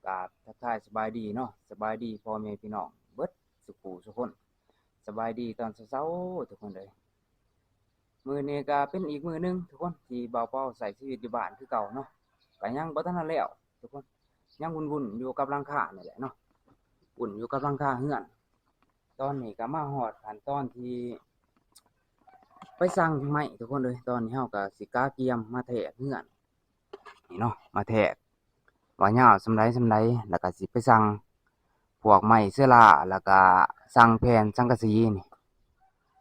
ກາບທັກທາຍສະບາຍດີເນາະ, ສະບາຍດີພໍ່ແມ່ພີ່ນ້ອງເບິດສູ່ຜູ້ສູ່ຄົນ. ສະບາຍດີຕອນເຊົ້າໆ ທຸກຄົນເອີຍ. ມື້ນີ້ກໍເປັນອີກມື້ໜຶ່ງທຸກຄົນ ທີ່ບ່າວເປົາໃຊ້ຊີວິດຢູ່ບ້ານຄືເກົ່າເນາະ, ກໍຍັງບໍ່ທັນແລ້ວທຸກຄົນ, ຍັງວຸ່ນໆຢູ່ກັບຫຼັງຄານີ້ແຫຼະເນາະ, ວຸ່ນຢູ່ກັບຫຼັງຄາເຮືອນ. ຕອນນີ້ກໍມາຮອດຂັ້ນຕອນທີ່ໄປສັ່ງໄມ້ທຸກຄົນເອີຍ. ຕອນນີ້ເຮົາກໍຊິກະກຽມມາແທກເຮືອນນີ້ເນາະ, ມາແທກວ່າຍາວສ່ຳໃດສ່ຳໃດ, ແລ້ວກໍຊິໄປສັ່ງພວກໄມ້ເຊື້ອລາ, ແລ້ວກໍສັ່ງແຜ່ນສັງກະສີນີ້,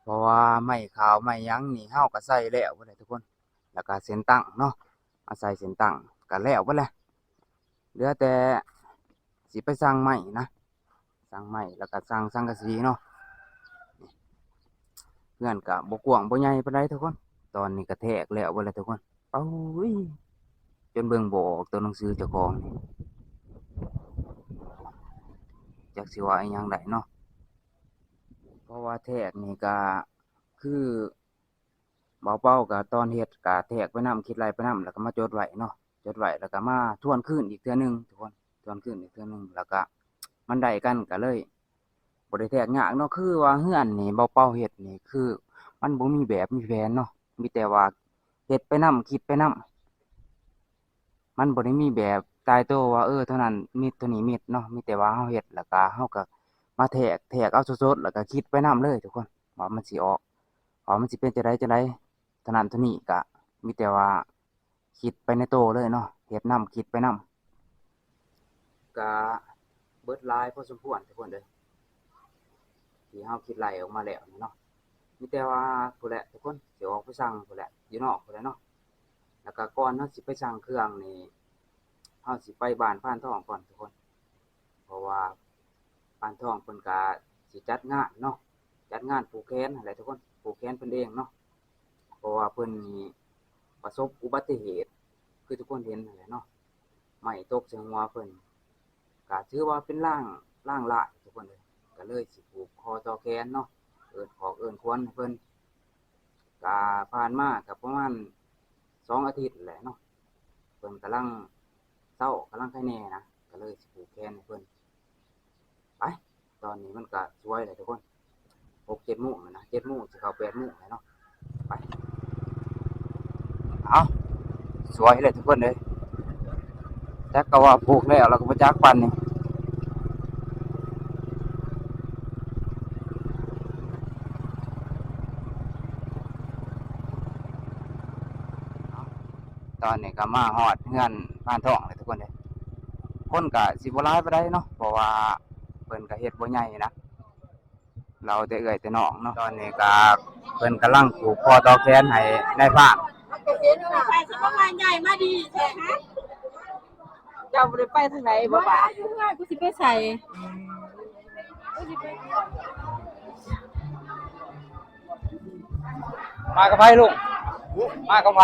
ເພາະວ່າໄມ້ຂາວໄມ້ຫຍັງນີ້ເຮົາກໍໃສ່ແລ້ວເບິດແຫຼະທຸກຄົນ, ແລ້ວກໍເສັ້ນຕັ້ງເນາະ, ມາໃສ່ເສັ້ນຕັ້ງກໍແລ້ວເບິດແຫຼະ. ເຫຼືອແຕ່ຊິໄປສັ່ງໄມ້ນະ, ສັ່ງໄມ້ ແລ້ວກໍສັ່ງສັງກະສີເນາະ. ເຮືອນກໍບໍ່ກວ້າງບໍ່ໃຫຍ່ປານໃດທຸກຄົນ. ຕອນນີ້ກໍແທກແລ້ວເບິດແລ້ວທຸກຄົນ. ໂອ້ຍ ຈົນເບິ່ງບໍ່ອອກໂຕໜັງສືເຈົ້າຂອງນີ້, ຈັກຊິວ່າອີ່ຫຍັງໄດ້ເນາະ. ເພາະວ່າແທກນີ້ກໍຄື ບ່າວເປົາກໍຕອນເຮັດກໍແທກໄປນຳ, ຄິດໄລ່ໄປນຳ, ແລ້ວກໍມາຈົດໄວ້ເນາະ, ຈົດໄວ້ ແລ້ວກໍມາທວນຄືນອີກເທື່ອໜຶ່ງທຸກຄົນ, ທວນຄືນອີກເທື່ອໜຶ່ງ, ແລ້ວກໍມັນໄດ້ກັນ ກໍເລີຍບໍ່ໄດ້ແທກຍາກເນາະ. ຄືວ່າເຮືອນນີ້ ບ່າວເປົາເຮັດນີ້ ຄືມັນບໍ່ມີແບບມີແຜນເນາະ, ມີແຕ່ວ່າເຮັດໄປນຳ ຄິດໄປນຳ, ມັນບໍ່ໄດ້ມີແບບຕາຍໂຕວ່າ ເອີ ເທົ່ານັ້ນມິດ ເທົ່ານີ້ມິດເນາະ, ມີແຕ່ວ່າເຮົາເຮັດ ແລ້ວກໍເຮົາກໍມາແທກ ແທກເອົາສົດໆ ແລ້ວກໍຄິດໄປນຳເລີຍທຸກຄົນ ວ່າມັນຊິອອກ ວ່າມັນຊິເປັນຈັ່ງໃດຈັ່ງໃດ ເທົ່ານັ້ນເທົ່ານີ້. ກະມີແຕ່ວ່າຄິດໄປໃນໂຕເລີຍເນາະ, ເຮັດນຳ ຄິດໄປນຳ. ກະເບິດຫຼາຍພໍສົມຄວນທຸກຄົນເອີຍ, ທີ່ເຮົາຄິດໄລ່ອອກມາແລ້ວນີ້ເນາະ. ມີແຕ່ວ່າພຸ້ນແຫຼະທຸກຄົນ, ຊິອອກໄປສັ່ງພຸ້ນແຫຼະ, ຢູ່ນອກພຸ້ນແຫຼະເນາະ. ແລ້ວກະກ່ອນເຮົາຊິໄປສັ່ງເຄື່ອງນີ້ ເຮົາຊິໄປບ້ານພານທອງກ່ອນທຸກຄົນ, ເພາະວ່າພານທອງເພິ່ນກະຊິຈັດງານເນາະ, ຈັດງານຜູກແຂນຫັ້ນແຫຼະທຸກຄົນ, ຜູກແຂນເພິ່ນເອງເນາະ. ເພາະວ່າເພິ່ນນີ້ປະສົບອຸບັດຕິເຫດ ຄືທຸກຄົນເຫັນຫັ້ນແຫຼະເນາະ, ໄມ້ຕົກໃສ່ຫົວເພິ່ນ ກະຖືວ່າເປັນລາງ ລາງຮ້າຍທຸກຄົນເອີຍ. ກະເລີຍຊິຜູກຄໍຕໍ່ແຂນເນາະ, ເອີ້ນຂອກເອີ້ນຂວັນໃຫ້ເພິ່ນ. ກະຜ່ານມາກະປະມານສອງອາທິດແຫຼະເນາະ, ເພິ່ນກຳລັງເຊົາ ກຳລັງໄຄແນ່ນະ, ກະເລີຍຊິຜູກແຂນໃຫ້ເພິ່ນ. ໄປ ຕອນນີ້ມັນກະສວຍແລ້ວທຸກຄົນ, ຫົກເຈັດໂມງແລ້ວນະ, ເຈັດໂມງຊິເຂົ້າແປດໂມງແລ້ວເນາະ. ໄປ ເອົາ ສວຍແລ້ວທຸກຄົນເອີຍ, ຈັກກະວ່າຜູກແລ້ວ ແລ້ວກໍບໍ່ຈັກປານນີ້. ຕອນນີ້ກໍມາຮອດເຮືອນພານທອງແລ້ວທຸກຄົນເອີຍ. ຄົນກໍຊິບໍ່ຫຼາຍປານໃດເນາະ, ເພາະວ່າເພິ່ນກໍເຮັດບໍ່ໃຫຍ່ນະ, ເອົາແຕ່ເອື້ອຍແຕ່ນ້ອງເນາະ. ຕອນນີ້ກໍເພິ່ນກຳລັງຜູກຄໍຕໍ່ແຂນໃຫ້ນາຍພານ. ເຈົ້າບໍ່ໄດ້ໄປທາງໃດບໍ່ບາດ? ເຈົ້າບໍ່ໄດ້ໄປທາງໃດບໍ່ບາດ? ເຮືອນ ກູຊິໄປໃສ? ມາກັບໃຜລຸງ? ມາກັບໃຜ?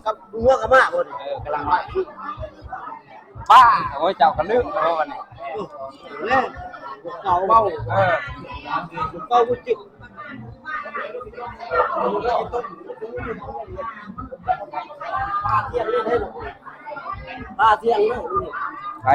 ກັບເມືອອາມ່າພຸ້ນ. ເອີ ກຳລັງມາ. ປ້າ ໂອ້ຍ ເຈົ້າກໍລືມແລ້ວບັດນີ້. ເອີ ເກົ່າເວົ້າ ເອີ ເກົ່າບໍ່ຈິດ. ປາທ່ຽງເລີຍ ປາທ່ຽງເລີຍ. ໃຜ?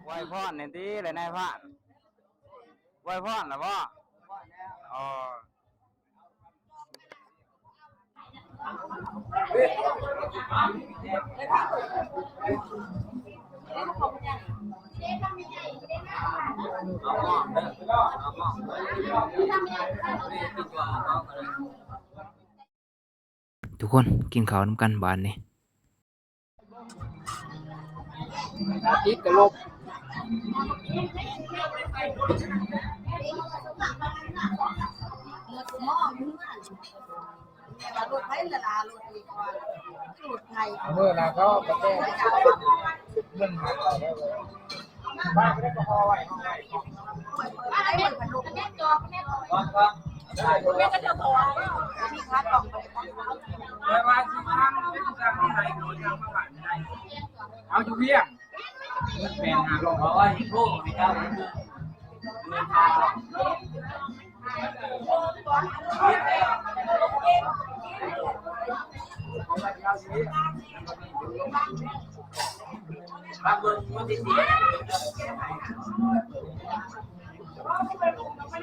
ໄຫວ້ພອນແດ່ຕິລະນາຍພານ, ໄຫວ້ພອນລະບໍ? ອໍ. ທຸກຄົນກິນເຂົ້ານຳກັນບາດນີ້. ອາທິດກະລົບ. ໝົດໝໍ້ຢູ່ເຮືອນ. ແຕ່ວ່າລົດໃຜລະລາລົດນີ້ ເພາະວ່າລົດໃຫຍ່ ເມື່ອລາເຂົາກໍແຕ່ເງິນຫາເອົາແລ້ວ ເອົາຢູ່ວຽງ ແມ່ນຫາລົງເອົາໄວ້ໂທໃຫ້ເຈົ້າ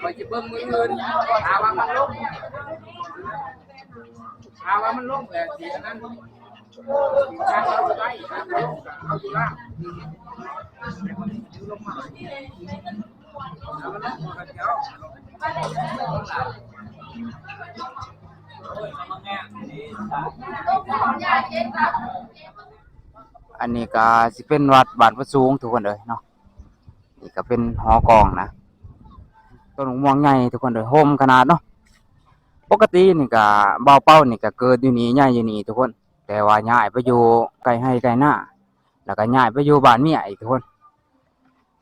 ຂ້ອຍຊິເບິ່ງມື້ອື່ນ ຖ້າວ່າມັນລົງ ຖ້າວ່າມັນລົງແລ້ວຊິອັນນັ້ນ ອັນນີ້ກໍຊິເປັນວັດບ້ານໂພນສູງ ທຸກຄົນເອີຍເນາະ. ນີ້ກໍເປັນຫໍກອງນະ ຕົ້ນໝາກມ່ວງໃຫຍ່ ທຸກຄົນເອີຍ ໂຮມຂະໜາດເນາະ. ປົກກະຕິນີ້ກໍ ບ່າວເປົານີ້ກໍເກີດຢູ່ນີ້ ໃຫຍ່ຢູ່ນີ້ ທຸກຄົນ ແຕ່ວ່າຍ້າຍໄປຢູ່ໃກ້ໄຮ່ໃກ້ນາ ແລ້ວກໍຍ້າຍໄປຢູ່ບ້ານເມຍອີກ ທຸກຄົນ.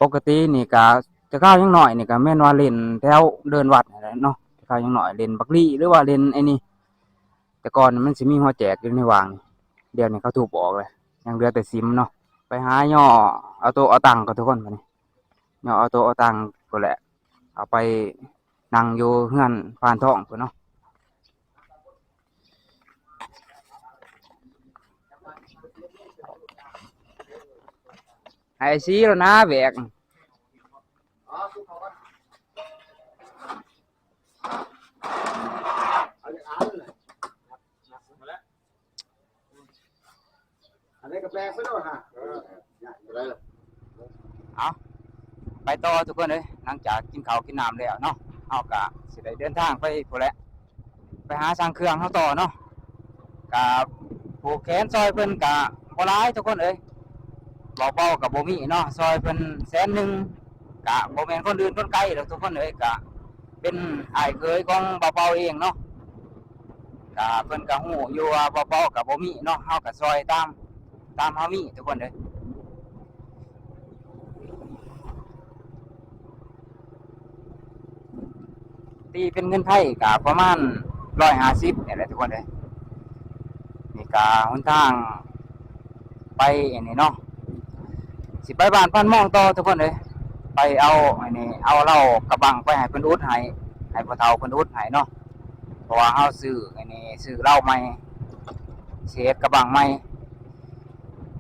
ປົກກະຕິນີ້ກໍ ແຕ່ຄາວຍັງນ້ອຍນີ້ກໍແມ່ນວ່າຫຼິ້ນແຖວເດີ່ນວັດຫັ້ນແຫຼະເນາະ ແຕ່ຄາວຍັງນ້ອຍຫຼິ້ນບັກລີ້ ຫຼືວ່າຫຼິ້ນໄອ້ນີ້ ແຕ່ກ່ອນມັນຊິມີຫົວແຈກຢູ່ໃນຫວ່າງນີ້ ດຽວນີ້ເຂົາທຸບອອກແລ້ວ ຍັງເຫຼືອແຕ່ສິມເນາະ. ໄປຫາຍໍເອົາໂຕເອົາຕັງກ່ອນ ທຸກຄົນ ບາດນີ້ຍໍເອົາໂຕເອົາຕັງພຸ້ນແຫຼະ ເອົາໄປນັ່ງຢູ່ເຮືອນພານທອງພຸ້ນເນາະ. ໃຫ້ສີແລ້ວນາແບກ ອັນນີ້ກໍແປກໄປໂລດຫາ ເອີ ໄດ້ລະ ເອົາ ໄປຕໍ່ທຸກຄົນເອີຍ. ຫຼັງຈາກກິນເຂົ້າກິນນ້ຳແລ້ວເນາະ ເຮົາກະຊິໄດ້ເດີນທາງໄປພຸ້ນແຫຼະ ໄປຫາຊ່າງເຄື່ອງເຮົາຕໍ່ເນາະ. ກະຜູກແຂນຊ່ອຍເພິ່ນກະບໍ່ຫຼາຍທຸກຄົນເອີຍ ເບົາໆກະບໍ່ມີເນາະ ຊ່ອຍເພິ່ນແສນໜຶ່ງ ກະບໍ່ແມ່ນຄົນອື່ນຄົນໄກດອກທຸກຄົນເອີຍ ກະເປັນອ້າຍເຂີຍຂອງເບົາໆເອງເນາະ. ກະເພິ່ນກະຮູ້ຢູ່ວ່າເບົາໆກະບໍ່ມີເນາະ ເຮົາກະຊ່ອຍຕາມ ຕາມເຮົາມີທຸກຄົນເອີຍ. ຕີເປັນເງິນໄທກະປະມານຮ້ອຍຫ້າສິບນີ້ແຫຼະທຸກຄົນເອີຍ. ນີ້ກະຫົນທາງໄປອັນນີ້ເນາະ ຊິໄປບ້ານພານມອງຕໍ່ທຸກຄົນເອີຍ. ໄປເອົາອັນນີ້ ເອົາເຫຼົ້າກະບັງໄປໃຫ້ເພິ່ນອຸດໃຫ້ ໃຫ້ພໍ່ເຖົ້າເພິ່ນອຸດໃຫ້ເນາະ. ເພາະວ່າເຮົາຊື້ອັນນີ້ ຊື້ເຫຼົ້າໃໝ່ ຊິເຮັດກະບັງໃໝ່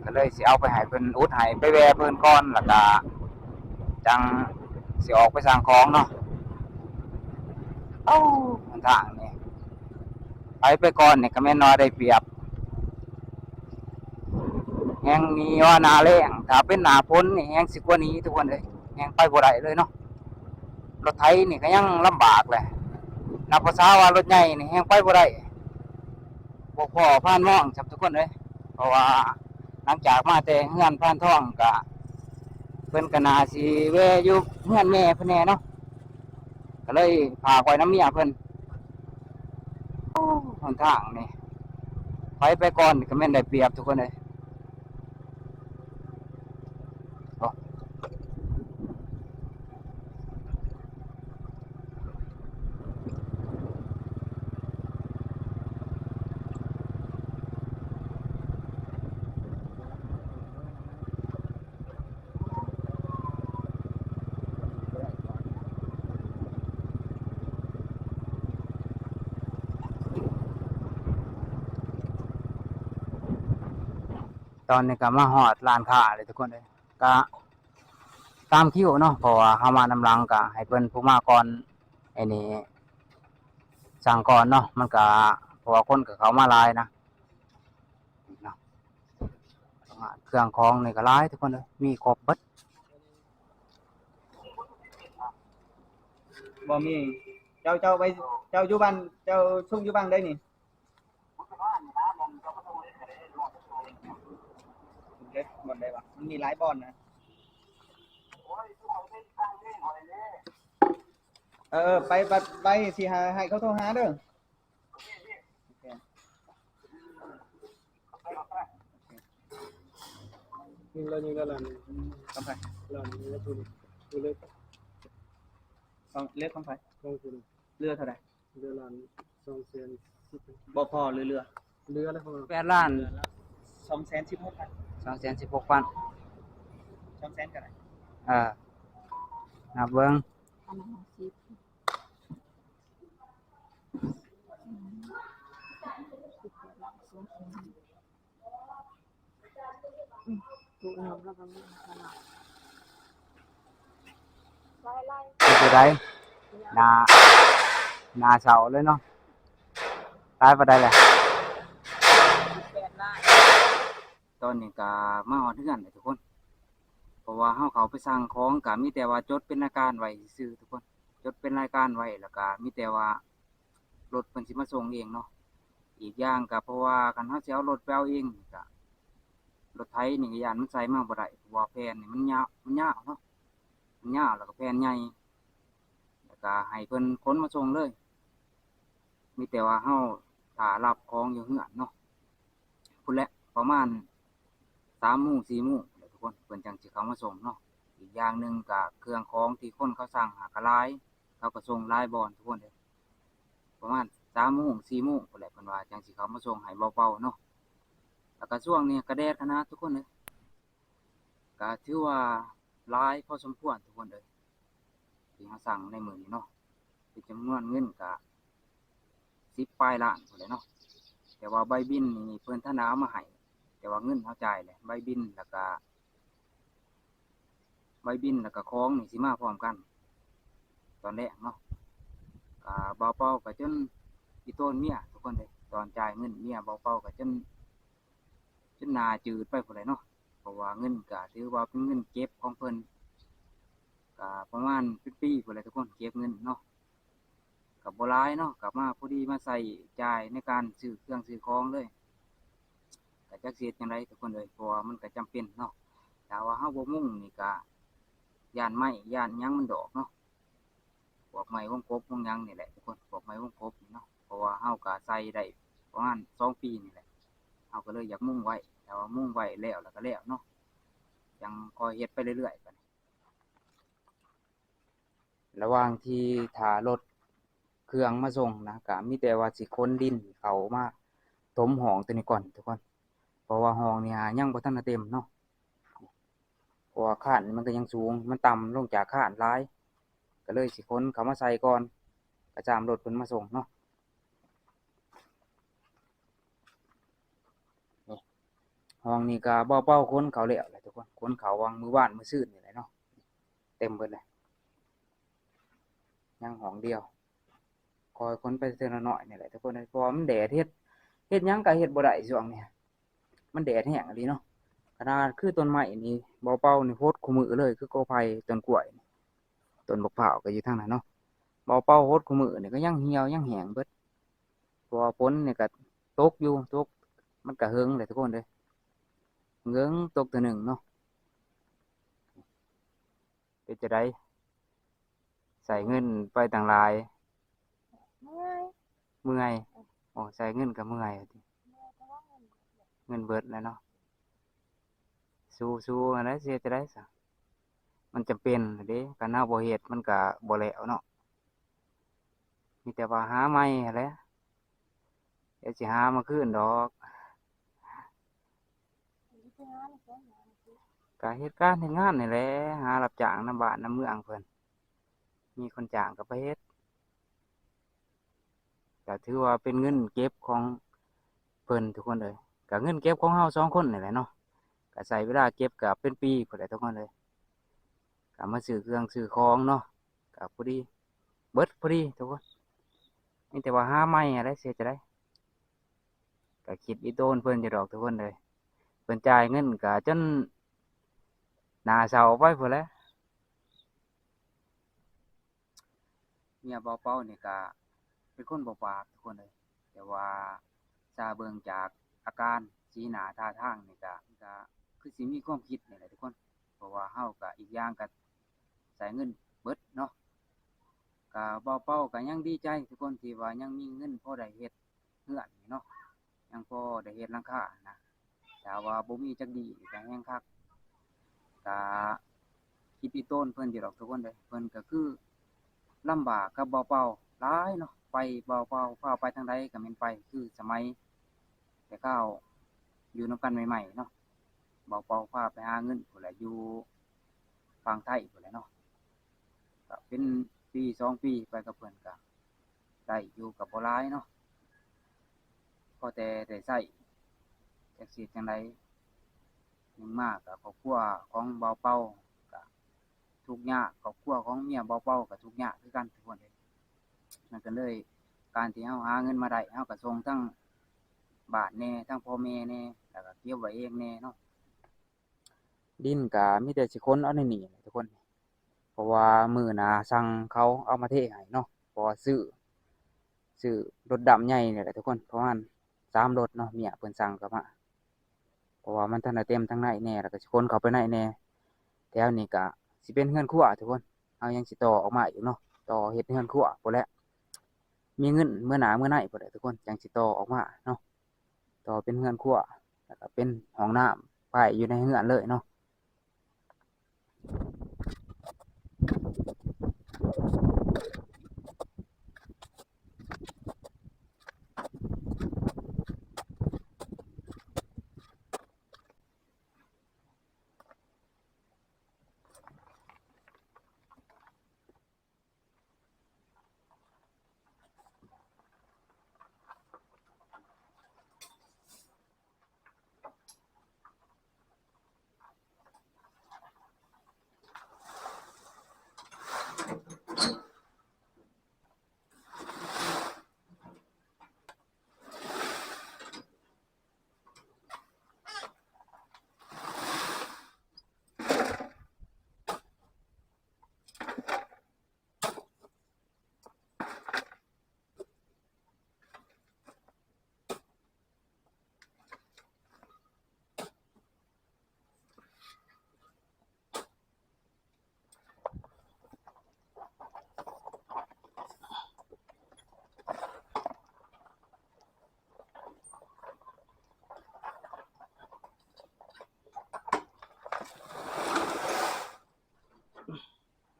ກໍເລີຍຊິເອົາໄປໃຫ້ເພິ່ນອຸດໃຫ້ ໄປແວ່ເພິ່ນກ່ອນ ແລ້ວກະຈັ່ງຊິອອກໄປສ້າງຂອງເນາະ. ເອົ້າ ຫົນທາງນີ້ ໃຜໄປກ່ອນນີ້ກໍແມ່ນວ່າໄດ້ປຽບ ແຮ່ງນີ້ວ່າໜ້າແລ້ງ ຖ້າເປັນໜ້າຝົນນີ້ແຮ່ງຊິກວ່ານີ້ທຸກຄົນເອີຍ ແຮ່ງໄປບໍ່ໄດ້ເລີຍເນາະ. ລົດໄຖນີ້ກໍຍັງລຳບາກແຫຼະ ນັບພາສາວ່າລົດໃຫຍ່ນີ້ແຮ່ງໄປບໍ່ໄດ້ ບໍ່ພໍ້ພານມອງຊ້ຳທຸກຄົນເອີຍ. ເພາະວ່າຫຼັງຈາກມາແຕ່ເຮືອນພານທອງກະ ເພິ່ນກໍໜ້າຊິແວ່ຢູ່ເຮືອນແມ່ເພິ່ນແດ່ເນາະ ກໍເລີຍຝາກໄວ້ນຳເມຍເພິ່ນ. ໂອ້ ຫົນທາງນີ້ ໃຜໄປກ່ອນກໍແມ່ນໄດ້ປຽບທຸກຄົນເອີຍ. ຕອນນີ້ກໍມາຮອດຮ້ານຄ້າແລ້ວທຸກຄົນເອີຍ ກະຕາມຄິວເນາະ ເພາະວ່າເຮົາມານຳຫຼັງ ກະໃຫ້ເພິ່ນຜູ້ມາກ່ອນ ໄອ້ນີ້ ສັ່ງກ່ອນເນາະ ມັນກະ ເພາະວ່າຄົນກໍເຂົ້າມາຫຼາຍນະ ເນາະ ເຄື່ອງຂອງນີ້ກໍຫຼາຍທຸກຄົນເອີຍ ມີຄົບເບິດ. ບໍ່ມີ ເຈົ້າ ເຈົ້າໄປ ເຈົ້າຢູ່ບ້ານ ເຈົ້າຊຸ່ງຢູ່ບ້ານໃດນີ້? ເຮັດບ່ອນໃດວະ? ມັນມີຫຼາຍບ່ອນນະ. ເອີ ໄປ ໄປ ໄປ ຊິຫາ ໃຫ້ເຂົາໂທຫາເດີ. ຍິງແລ້ວຍິງແລ້ວລ້ານໜຶ່ງ. ຂອງໃຜ? ລ້ານໜຶ່ງ ແລ້ວຜູ້ນີ້ ຜູ້ເລີກ ຂອງ ເຫຼືອຂອງໃຜ? ຂອງຜູ້ນີ້. ເຫຼືອເທົ່າໃດ? ເຫຼືອລ້ານສອງແສນສິບ. ບໍ່ພໍຫຼືເຫຼືອ? ເຫຼືອແລ້ວ ແປດລ້ານ ສອງແສນສິບຫົກພັນ ສອງແສນສິບຫົກພັນ ສອງແສນກໍໄດ້. ເອີ ນັບເບິ່ງ ເປັນຈັ່ງໃດ? ໜ້າ ໜ້າເສົ້າເລີຍເນາະ. ຕາຍປານໃດແຫຼະ? ຕອນນີ້ກໍມາຮອດເຮືອນແລ້ວທຸກຄົນ, ເພາະວ່າເຮົາເຂົ້າໄປສັ່ງຂອງ ກໍມີແຕ່ວ່າຈົດເປັນລາຍການໄວ້ຊື່ໆ ທຸກຄົນ, ຈົດເປັນລາຍການໄວ້ ແລ້ວກໍມີແຕ່ວ່າ ລົດເພິ່ນຊິມາສົ່ງເອງເນາະ. ອີກຢ່າງກໍເພາະວ່າຄັນເຮົາຊິເອົາລົດໄປເອົາເອງນີ້ກໍ ລົດໄຖນີ້ກໍຢ້ານມັນໃສ່ມາບໍ່ໄດ້ ເພາະວ່າແຜ່ນນີ້ມັນຍາວ ມັນຍາວເນາະ, ມັນຍາວ ແລ້ວກໍແຜ່ນໃຫຍ່ ແລ້ວກໍໃຫ້ເພິ່ນຂົນມາສົ່ງເລີຍ. ມີແຕ່ວ່າເຮົາຖ້າຮັບຂອງຢູ່ເຮືອນເນາະ ພຸ້ນແຫຼະ ປະມານສາມໂມງ ສີ່ໂມງພຸ້ນແຫຼະທຸກຄົນ ເພິ່ນຈັ່ງຊິເຂົ້າມາສົ່ງເນາະ. ອີກຢ່າງໜຶ່ງກໍເຄື່ອງຂອງທີ່ຄົນເຂົາສັ່ງຫາກໍຫຼາຍ ເຂົາກໍສົ່ງຫຼາຍບ່ອນທຸກຄົນເອີຍ. ປະມານສາມໂມງ ສີ່ໂມງພຸ້ນແຫຼະ ເພິ່ນວ່າຈັ່ງຊິເຂົ້າມາສົ່ງໃຫ້ເບົາເປົາເນາະ. ແລ້ວກໍຊ່ວງນີ້ກໍແດດຂະໜາດທຸກຄົນເອີຍ, ກໍຖືວ່າຫຼາຍພໍສົມຄວນທຸກຄົນເອີຍ ທີ່ເຮົາສັ່ງໃນມື້ນີ້ເນາະ. ເປັນຈຳນວນເງິນກະສິບປາຍລ້ານພຸ້ນແຫຼະເນາະ. ແຕ່ວ່າໃບບິນນີ້ເພິ່ນທັນໄດ້ເອົາມາໃຫ້, ແຕ່ວ່າເງິນເຮົາຈ່າຍແຫຼະ ໃບບິນ ແລ້ວກະ ໃບບິນ ແລ້ວກະຂອງນີ້ຊິມາພ້ອມກັນຕອນແລງເນາະ. ກະເບົາເປົາກະຈົນອີ່ຕົນເມຍທຸກຄົນເດ້ ຕອນຈ່າຍເງິນເມຍເບົາເປົາກະຈົນ ຈົນໜ້າຈືດໄປພຸ້ນແຫຼະເນາະ, ເພາະວ່າເງິນກະຖືວ່າເປັນເງິນເກັບຂອງເພິ່ນ ກະປະມານເປັນປີພຸ້ນແຫຼະທຸກຄົນ ເກັບເງິນເນາະ. ກະບໍ່ຫຼາຍເນາະ ກະມາພໍດີມາໃຊ້ຈ່າຍໃນການຊື້ເຄື່ອງຊື້ຂອງເລີຍ. ກະຈັກຊິເຮັດຈັ່ງໃດທຸກຄົນເອີຍ ເພາະວ່າມັນກະຈຳເປັນເນາະ. ຖ້າວ່າເຮົາບໍ່ມຸງນີ້ກະຢ້ານໄມ້ຢ້ານຫຍັງມັນດອກເນາະ, ພວກໄມ້ວົງກົບວົງຫຍັງນີ້ແຫຼະທຸກຄົນ ພວກໄມ້ວົງກົບນີ້ເນາະ. ເພາະວ່າເຮົາກະໃຊ້ໄດ້ປະມານສອງປີນີ້ແຫຼະ ເຮົາກໍເລີຍຢາກມຸງໄວ້. ຖ້າວ່າມຸງໄວ້ແລ້ວ ແລ້ວກໍແລ້ວເນາະ, ຈັ່ງຄ່ອຍເຮັດໄປເລື້ອຍໆ. ບັດນີ້ ລະຫວ່າງທີ່ຖ້າລົດເຄື່ອງມາສົ່ງນະ ກະມີແຕ່ວ່າຊິຂົນດິນເຂົ້າມາຖົມຮ່ອງຕົວນີ້ກ່ອນທຸກຄົນ, ເພາະວ່າຮ່ອງນີ້ຫາຍັງບໍ່ທັນໄດ້ເຕັມເນາະ. ເພາະວ່າຄານມັນກໍຍັງສູງ ມັນຕ່ຳລົງຈາກຄານຫຼາຍ, ກໍເລີຍຊິຂົນເຂົ້າມາໃສ່ກ່ອນ ກະຈາມລົດເພິ່ນມາສົ່ງເນາະ. ນີ້ ຫ້ອງນີ້ກໍເບົາເປົາຂົນເຂົ້າແລ້ວແຫຼະທຸກຄົນ, ຂົນເຂົ້າຫວ່າງມື້ວານມື້ຊືນນີ້ແຫຼະເນາະ, ເຕັມເບິດແລ້ວ. ຍັງຫ້ອງດຽວ ຄ່ອຍຂົນໄປເທື່ອນ້ອຍໆນີ້ແຫຼະທຸກຄົນເອີຍ, ເພາະວ່າມັນແດດ ເຮັດ ເຮັດຫຍັງກໍເຮັດບໍ່ໄດ້ຊ່ວງນີ້, ມັນແດດແຮງອີ່ຫຼີເນາະ. ຂະໜາດຄືຕົ້ນໄມ້ນີ້ ເບົາເປົານີ້ຫົດຄູ່ມື້ເລີຍ ຄືກໍໄຜ່ ຕົ້ນກ້ວຍນີ້ ຕົ້ນບັກພ້າວກໍຢູ່ທາງນັ້ນເນາະ, ເບົາເປົາຫົດຄູ່ມື້ນີ້ກໍຍັງຫ່ຽວຍັງແຫ້ງເບິດ. ເພາະວ່າຝົນນີ້ກໍຕົກຢູ່ ຕົກ ມັນກໍເຫິງແຫຼະທຸກຄົນເອີຍ, ເຫິງຕົກເທື່ອໜຶ່ງເນາະ. ເປັນຈັ່ງໃດ ໃຊ້ເງິນໄປຕັ້ງຫຼາຍ ເມື່ອຍ ເມື່ອຍ. ໂອ້ ໃຊ້ເງິນກໍເມື່ອຍ ເງິນເບິດແລ້ວເນາະ. ສູ້ໆ ຫັ້ນແຫຼະ ຊິເຮັດຈັ່ງໃດຊະ ມັນຈຳເປັນເດ້, ຄັນເຮົາບໍ່ເຮັດມັນກໍບໍ່ແລ້ວເນາະ. ມີແຕ່ວ່າຫາໃໝ່ຫັ້ນແຫຼະ, ດຽວຊິຫາມາຄືນດອກ. ກະເຮັດການເຮັດງານນີ້ແຫຼະ, ຫາຮັບຈ້າງນຳບ້ານນຳເມືອງເພິ່ນ, ມີຄົນຈ້າງກໍໄປເຮັດ. ກະຖືວ່າເປັນເງິນເກັບຂອງເພິ່ນທຸກຄົນເອີຍ, ກະເງິນເກັບຂອງເຮົາສອງຄົນນີ້ແຫຼະເນາະ, ກະໃຊ້ເວລາເກັບກະເປັນປີພຸ້ນແຫຼະທຸກຄົນເອີຍ. ກະມາຊື້ເຄື່ອງຊື້ຂອງເນາະ, ກະພໍດີ ເບິດພໍດີທຸກຄົນ, ມີແຕ່ວ່າຫາໃໝ່ຫັ້ນແຫຼະ ຊິເຮັດຈັ່ງໃດ. ກະຄິດອີ່ໂຕນເພິ່ນຢູ່ດອກທຸກຄົນເອີຍ, ເພິ່ນຈ່າຍເງິນກະຈົນໜ້າເສົ້າໄປພຸ້ນແຫຼະ. ເມຍເບົາເປົານີ້ກະເປັນຄົນບໍ່ປາກທຸກຄົນເອີຍ, ແຕ່ວ່າຖ້າເບິ່ງຈາກອາການ ສີໜ້າທ່າທາງນີ້ກະ ກະຄືຊິມີຄວາມຄິດນີ້ແຫຼະທຸກຄົນ, ເພາະວ່າເຮົາກະ ອີກຢ່າງກະໃຊ້ເງິນເບິດເນາະ. ກະເບົາເປົາກະຍັງດີໃຈທຸກຄົນ ທີ່ວ່າຍັງມີເງິນພໍໄດ້ເຮັດເຮືອນນີ້ເນາະ, ຍັງພໍໄດ້ເຮັດຫຼັງຄານະ. ຖ້າວ່າບໍ່ມີຈັກດີນີ້ກະແຮງຄັກ, ກະຄິດອີ່ຕົນເພິ່ນຢູ່ດອກທຸກຄົນເດີ. ເພິ່ນກະຄືລຳບາກກັບເບົາເປົ່າຫຼາຍເນາະ, ໄປເບົາເປົ່າພາໄປທາງໃດກະແມ່ນໄປ ຄືສະໄໝແຕ່ຄາວຢູ່ນຳກັນໃໝ່ໆເນາະ, ເບົາເປົ່າພາໄປຫາເງິນພຸ້ນແຫຼະ ຢູ່ຝັ່ງໄທພຸ້ນແຫຼະເນາະ. ກະເປັນປີສອງປີໄປກັບເພິ່ນ ກະໄດ້ຢູ່ກະບໍ່ຫຼາຍເນາະ, ພໍແຕ່ໄດ້ໃຊ້ ຈັກຊິເຮັດຈັ່ງໃດ. ໜຶ່ງມາກະຄອບຄົວຂອງເບົາເປົ່າກະທຸກຍາກ, ຄອບຄົວຂອງເມຍເບົາເປົ່າກະທຸກຍາກຄືກັນທຸກຄົນເອີຍ. ມັນກະເລີຍ ການທີ່ເຮົາຫາເງິນມາໄດ້ ເຮົາກະສົ່ງທັງບ້ານແດ່ ທັງພໍ່ແມ່ແດ່ ແລ້ວກະເກັບໄວ້ເອງແດ່ເນາະ. ດິນກະມີແຕ່ຊິຂົນເອົາໃນນີ້ແຫຼະທຸກຄົນ, ເພາະວ່າມື້ໜ້າສັ່ງເຂົາເອົາມາເທໃຫ້ເນາະ, ເພາະວ່າຊື້ ຊື້ລົດດຳໃຫຍ່ນີ້ແຫຼະທຸກຄົນ, ປະມານສາມລົດເນາະ, ເມຍເພິ່ນສັ່ງເຂົ້າມາ ເພາະວ່າມັນທັນໄດ້ເຕັມທາງໃນແດ່ ແລ້ວກະຊິຂົນເຂົ້າໄປໃນແດ່. ແຖວນີ້ກະຊິເປັນເຮືອນຄົວທຸກຄົນ, ເຮົາຍັງຊິຕໍ່ອອກມາອີກເນາະ, ຕໍ່ເຮັດເຮືອນຄົວພຸ້ນແຫຼະ, ມີເງິນເມືອໜ້າເມືອໃນພຸ້ນແຫຼະທຸກຄົນ ຈັ່ງຊິຕໍ່ອອກມາເນາະ. ຕໍ່ເປັນເຮືອນຄົວ ແລ້ວກະເປັນຫ້ອງນ້ຳ ພາຍຢູ່ໃນເຮືອນເລີຍເນາະ.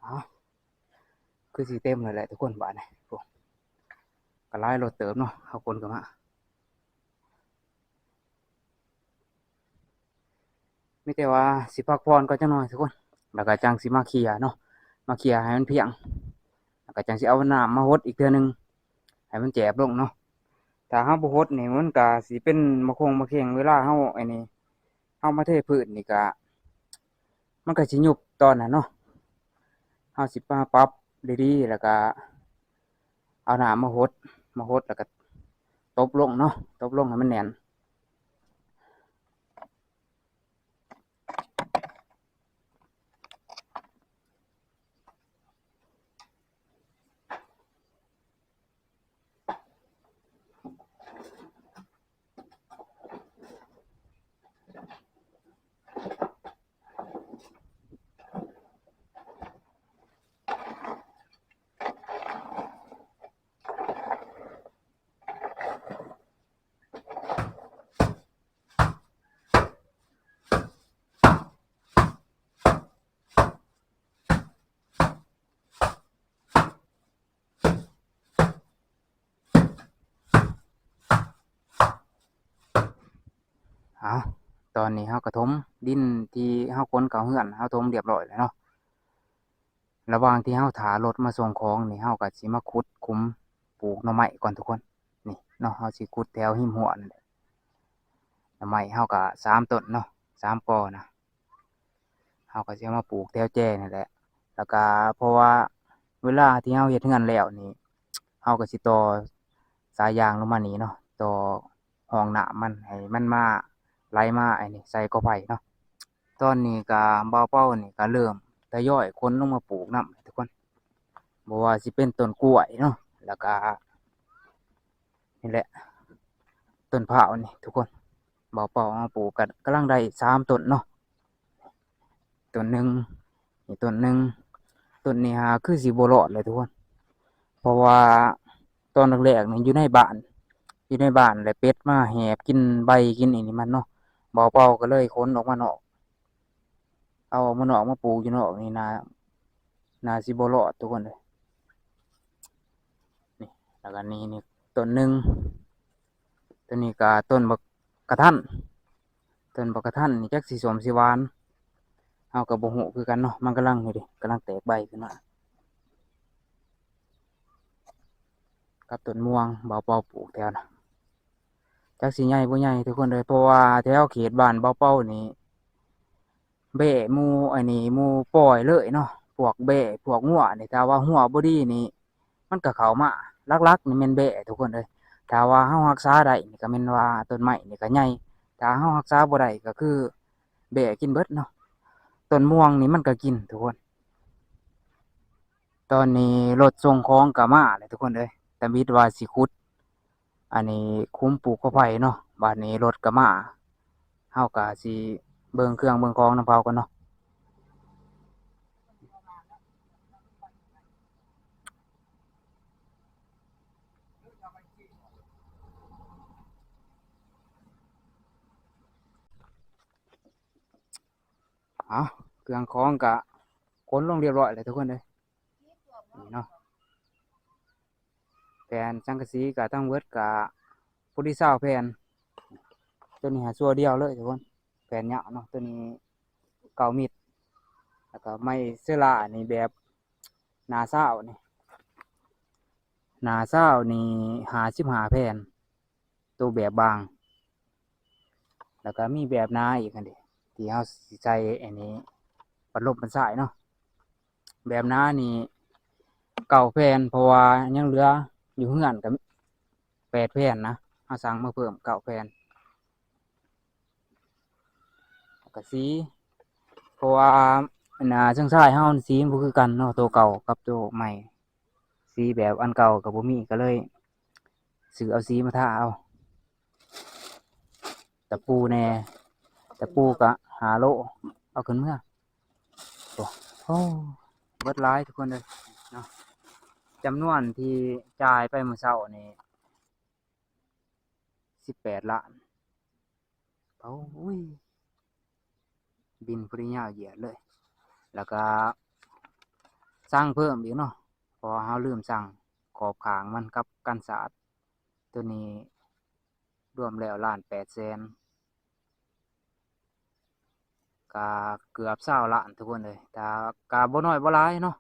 ເອົາ ຄືຊິເຕັມແລ້ວແຫຼະທຸກຄົນ ບາດນີ້ ໂອ້ ກະຫຼາຍລົດເຕີບເນາະ ເຮົາຂົນເຂົ້າມາ. ມີແຕ່ວ່າຊິພັກຜ່ອນກ່ອນຈັກໜ່ອຍທຸກຄົນ ແລ້ວກະຈັ່ງຊິມາເຄຍເນາະ ມາເຄຍໃຫ້ມັນພຽງ ແລ້ວກະຈັ່ງຊິເອົານ້ຳມາຫົດອີກເທື່ອໜຶ່ງ ໃຫ້ມັນແຈບລົງເນາະ. ຖ້າເຮົາບໍ່ຫົດນີ້ ມັນກະຊິເປັນໝາກຄົງໝາກເຂັງ ເວລາເຮົາ ອັນນີ້ ເຮົາມາເທພື້ນນີ້ກະ ມັນກະຊິຍຸບຕອນນັ້ນເນາະ. ເຮົາຊິມາປັບດີໆ ແລ້ວກະເອົານ້ຳມາຫົດ ມາຫົດ ແລ້ວກະຕົບລົງເນາະ ຕົບລົງໃຫ້ມັນແໜ້ນ. ເອົາ ຕອນນີ້ເຮົາກະຖົມດິນທີ່ເຮົາຂົນເຂົ້າເຮືອນ ເຮົາຖົມລຽບຮ້ອຍແລ້ວເນາະ. ລະຫວ່າງທີ່ເຮົາຖ້າລົດມາສົ່ງຂອງນີ້ ເຮົາກະຊິມາຂຸດຂຸມປູກໜໍ່ໄມ້ກ່ອນທຸກຄົນ. ນີ້ເນາະ ເຮົາຊິຂຸດແຖວຮິມຮົ້ວນັ້ນແຫຼະ. ໜໍ່ໄມ້ເຮົາກະສາມຕົ້ນເນາະ ສາມກໍນະ ເຮົາກະຊິເອົາມາປູກແຖວແຈນີ້ແຫຼະ. ແລ້ວກະເພາະວ່າເວລາທີ່ເຮົາເຮັດເຮືອນແລ້ວນີ້ ເຮົາກະຊິຕໍ່ສາຍຢາງລົງມານີ້ເນາະ ຕໍ່ຮ່ອງນ້ຳມັນ ໃຫ້ມັນມາ ໄຫຼມາ ອັນນີ້ ໃສ່ກໍໄຜ່ເນາະ. ຕອນນີ້ກະບ່າວເປົານີ້ກະເລີ່ມທະຍອຍຂົນລົງມາປູກນຳທຸກຄົນ ບໍ່ວ່າຊິເປັນຕົ້ນກ້ວຍເນາະ ແລ້ວກະ ນີ້ແຫຼະ ຕົ້ນພ້າວນີ້ທຸກຄົນ ບ່າວເປົາເອົາມາປູກກະກຳລັງໄດ້ສາມຕົ້ນເນາະ. ຕົ້ນໜຶ່ງ ນີ້ຕົ້ນໜຶ່ງ ຕົ້ນນີ້ຫາຄືຊິບໍ່ລອດແຫຼະທຸກຄົນ ເພາະວ່າຕອນແລກໆນີ້ຢູ່ໃນບ້ານ ຢູ່ໃນບ້ານແລ້ວເປັດມາແຫບກິນໃບກິນອີ່ນີ້ມັນເນາະ ບ່າວເປົາກະເລີຍຂົນອອກມານອກ. ເອົາອອກມານອກມາປູກຢູ່ນອກນີ້ ໜ້າ ໜ້າຊິບໍ່ລອດທຸກຄົນເອີຍ. ນີ້ ແລ້ວກໍນີ້ ນີ້ຕົ້ນໜຶ່ງ ຕົ້ນນີ້ກໍຕົ້ນບັກກະທັນ ຕົ້ນບັກກະທັນນີ້ ຈັກຊິສົ້ມຊິຫວານ ເຮົາກໍບໍ່ຮູ້ຄືກັນເນາະ. ມັນກຳລັງ ນີ້ເດ້ ກຳລັງແຕກໃບຂຶ້ນມາ ກັບຕົ້ນມ່ວງ ບ່າວເປົາປູກແຖວນະ ຈັກຊິໃຫຍ່ບໍ່ໃຫຍ່ທຸກຄົນເອີຍ. ເພາະວ່າແຖວເຂດບ້ານບ່າວເປົານີ້ ແບ້ໝູ່ ອັນນີ້ ໝູ່ປ່ອຍເລີຍເນາະ. ພວກແບ້ ພວກງົວນີ້ ຖ້າວ່າຮົ້ວບໍ່ດີນີ້ ມັນກໍເຂົ້າມາ. ຫຼັກໆນີ້ແມ່ນແບ້ທຸກຄົນເອີຍ. ຖ້າວ່າເຮົາຮັກສາໄດ້ນີ້ ກໍແມ່ນວ່າຕົ້ນໄມ້ນີ້ກໍໃຫຍ່. ຖ້າເຮົາຮັກສາບໍ່ໄດ້ ກໍຄືແບ້ກິນເບິດເນາະ. ຕົ້ນມ່ວງນີ້ມັນກໍກິນທຸກຄົນ. ຕອນນີ້ລົດສົ່ງຂອງກໍມາແລ້ວທຸກຄົນເອີຍ. ຕາມິດວ່າຊິຂຸດ ອັນນີ້ຂຸມປູກກໍໄຜ່ເນາະ. ບາດນີ້ລົດກໍມາ ເຮົາກໍຊິເບິ່ງເຄື່ອງເບິ່ງຂອງນຳເຂົາກ່ອນເນາະ. ເອົາ ເຄື່ອງຂອງກະຂົນລົງຮຽບຮ້ອຍແລ້ວທຸກຄົນເອີຍ. ນີ້ເນາະ ແຜ່ນສັງກະສີກະທັງເບິດກະພໍດີຊາວແຜ່ນ. ໂຕນີ້ຫາຊົ່ວດຽວເລີຍທຸກຄົນ ແຜ່ນຍາວເນາະ. ໂຕນີ້ເກົ້າມິດ ແລ້ວກະໄມ້ເຊລານີ້ແບບໜ້າຊາວນີ້ ໜ້າຊາວນີ້ຫ້າສິບຫ້າແຜ່ນ ໂຕແບບບາງ ແລ້ວກໍມີແບບໜາອີກຫັ້ນເດ ທີ່ເຮົາຊິໃສ່ອັນນີ້ ບັ້ນລົມບັ້ນຊາຍເນາະ. ແບບໜານີ້ເກົ້າແຜ່ນ ເພາະວ່າຍັງເຫຼືອຢູ່ເຮືອນກໍແປດແຜ່ນນະ ເຮົາສັ່ງມາເພີ່ມເກົ້າແຜ່ນ. ແລ້ວກໍສີ ເພາະວ່າອັນນ່າ ເຊິ່ງຊາຍເຮົາສີມັນບໍ່ຄືກັນເນາະ ໂຕເກົ່າກັບໂຕໃໝ່. ສີແບບອັນເກົ່າກໍບໍ່ມີ ກໍເລີຍຊື້ເອົາສີມາທາເອົາ. ຕະປູແດ່ ຕະປູກໍຫ້າໂລ ເອົາຂຶ້ນເມືອ. ໂອ້ ໂອ້ ເບິດຫຼາຍທຸກຄົນເອີຍເນາະ. ຈຳນວນທີ່ຈ່າຍໄປມື້ເຊົ້ານີ້ ສິບແປດລ້ານ. ໂອ້ຍ ບິນຜູ້ໃດຍາວຢຽດເລີຍ. ແລ້ວກໍສັ່ງເພີ່ມອີກເນາະ ເພາະວ່າເຮົາລືມສັ່ງຂອບຂ້າງມັນກັບກັນສາດ ໂຕນີ້ລວມແລ້ວລ້ານແປດແສນ ກໍເກືອບຊາວລ້ານທຸກຄົນເອີຍ. ແຕ່ກໍບໍ່ນ້ອຍບໍ່ຫຼາຍເນາະ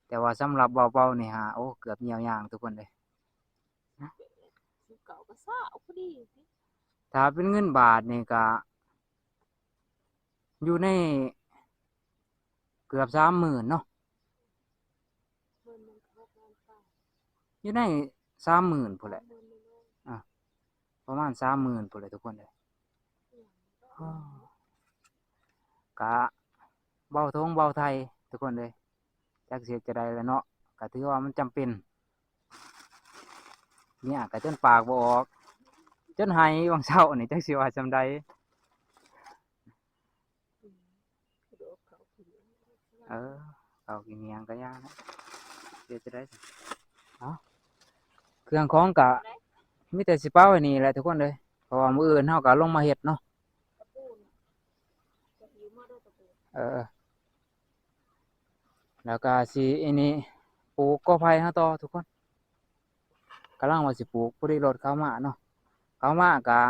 ແຕ່ວ່າສຳລັບເບົາໆນີ້ຫາ ໂອ້ ເກືອບຍ່ຽວຍາງທຸກຄົນເອີຍ. ສິບເກົ້າກໍຊາວພໍດີ. ຖ້າເປັນເງິນບາດນີ້ກໍຢູ່ໃນເກືອບສາມໝື່ນເນາະ ຢູ່ໃນສາມໝື່ນພຸ້ນແຫຼະ ອ່າ ປະມານສາມໝື່ນພຸ້ນແຫຼະທຸກຄົນເອີຍ. ກະເບົາຖົງເບົາໄຖ່ທຸກຄົນເອີຍ. ຈັກຊິເຮັດຈັ່ງໃດລະເນາະ ກະຖືວ່າມັນຈຳເປັນ. ເມຍກະຈົນປາກບໍ່ອອກ ຈົນໄຫ້ຫວ່າງເຊົ້ານີ້ ຈັກຊິວ່າສ່ຳໃດ. ເອີ ເຂົ້າກິນຫຍັງກະຢ່ານະ ເຮັດຈັ່ງໃດ. ເອົາ ເຄື່ອງຂອງກະມີແຕ່ຊິເປົາໄວ້ນີ້ແຫຼະທຸກຄົນເອີຍ ເພາະວ່າມື້ອື່ນເຮົາກະລົງມາເຮັດເນາະ. ເອີ ແລ້ວກະຊິອັນນີ້ ປູກກໍໄຜ່ເຮົາຕໍ່ທຸກຄົນ. ກຳລັງວ່າຊິປູກ ພໍດີລົດເຂົາມາເນາະ ເຂົາມາກະ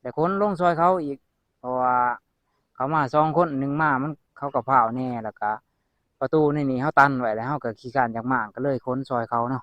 ໄດ້ຂົນລົງຊ່ອຍເຂົາອີກ ເພາະວ່າເຂົາມາສອງຄົນ ໜຶ່ງມາມັນ ເຂົາກໍພ້າວແດ່ ແລ້ວກະປະຕູໃນນີ້ເຮົາຕັນໄວ້ ແລ້ວເຮົາກໍຂີ້ຄ້ານຢາກມ້າງ ກໍເລີຍຂົນຊ່ອຍເຂົາເນາະ.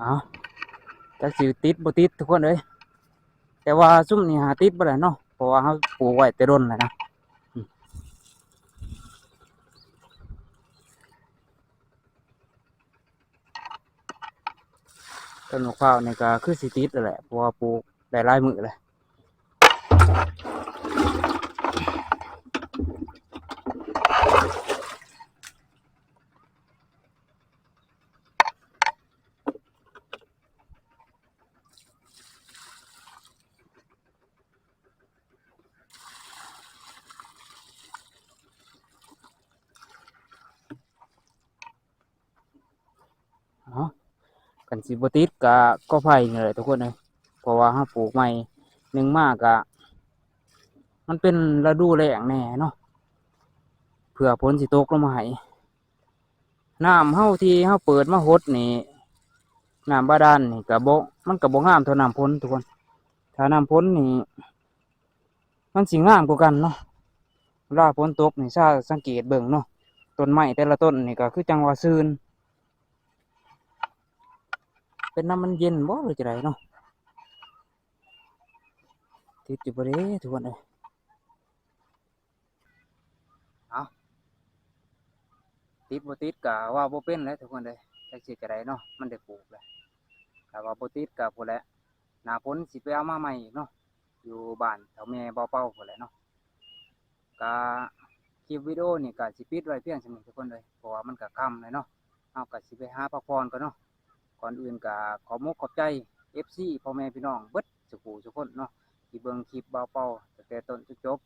ເອົາ ຈັກຊິຕິດບໍ່ຕິດທຸກຄົນເອີຍ, ແຕ່ວ່າຊຸມນີ້ຫາຕິດບໍ່ໄດ້ເນາະ ເພາະວ່າເຮົາປູກໄວ້ແຕ່ດົນແລ້ວນະ. ຕົ້ນໝາກພ້າວນີ້ກໍຄືຊິຕິດແລ້ວແຫຼະ ເພາະວ່າປູກໄດ້ຫຼາຍມື້ແລ້ວ. ເນາະ ຄັນຊິບໍ່ຕິດກະກໍໄຜ່ນີ້ແຫຼະທຸກຄົນເອີຍ ເພາະວ່າເຮົາປູກໃໝ່ ໜຶ່ງມາກະມັນເປັນລະດູແລ້ງແດ່ເນາະ ເພື່ອຝົນຊິຕົກລົງມາໃຫ້. ນ້ຳເຮົາທີ່ເຮົາເປີດມາຫົດນີ້ ນ້ຳບາດານນີ້ກະບໍ່ ມັນກະບໍ່ງາມເທົ່ານ້ຳຝົນທຸກຄົນ. ຖ້ານ້ຳຝົນນີ້ ມັນຊິງາມກວ່າກັນເນາະ. ເວລາຝົນຕົກນີ້ ຊາ ສັງເກດເບິ່ງເນາະ ຕົ້ນໄມ້ແຕ່ລະຕົ້ນນີ້ກໍຄືຈັ່ງວ່າຊືນ ເປັນນຳມັນເຢັນບໍ່ ຫຼືຈັ່ງໃດເນາະ. ຕິດຢູ່ບໍ່ເດທຸກຄົນເອີຍ? ເອົາ ຕິດບໍ່ຕິດກໍເວົ້າບໍ່ເປັນແຫຼະທຸກຄົນເອີຍ, ຈັກຊິເຮັດຈັ່ງໃດເນາະ ມັນໄດ້ປູກແລ້ວ. ຖ້າວ່າບໍ່ຕິດກໍພຸ້ນແຫຼະ ໜ້າຝົນຊິໄປເອົາມາໃໝ່ອີກເນາະ ຢູ່ບ້ານເຖົ້າແມ່ເບົາເປົາພຸ້ນແຫຼະເນາະ. ກະຄລິບວິດີໂອນີ້ກະຊິປິດໄວ້ພຽງສ່ຳນີ້ທຸກຄົນເອີຍ ເພາະວ່າມັນກະຄ່ຳແລ້ວເນາະ. ເຮົາກະຊິໄປຫາພັກຜ່ອນກ່ອນເນາະ. ກ່ອນອື່ນກະຂອບມຸກຂອບໃຈ ເອັຟຊີ ພໍ່ແມ່ພີ່ນ້ອງເບິດສູ່ຜູ້ສູ່ຄົນເນາະ ທີ່ເບິ່ງຄລິບບ່າວເປົາຕັ້ງແຕ່ຕົ້ນຈົນຈົບ.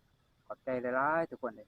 ຂອບໃຈຫຼາຍໆທຸກຄົນເອີຍ.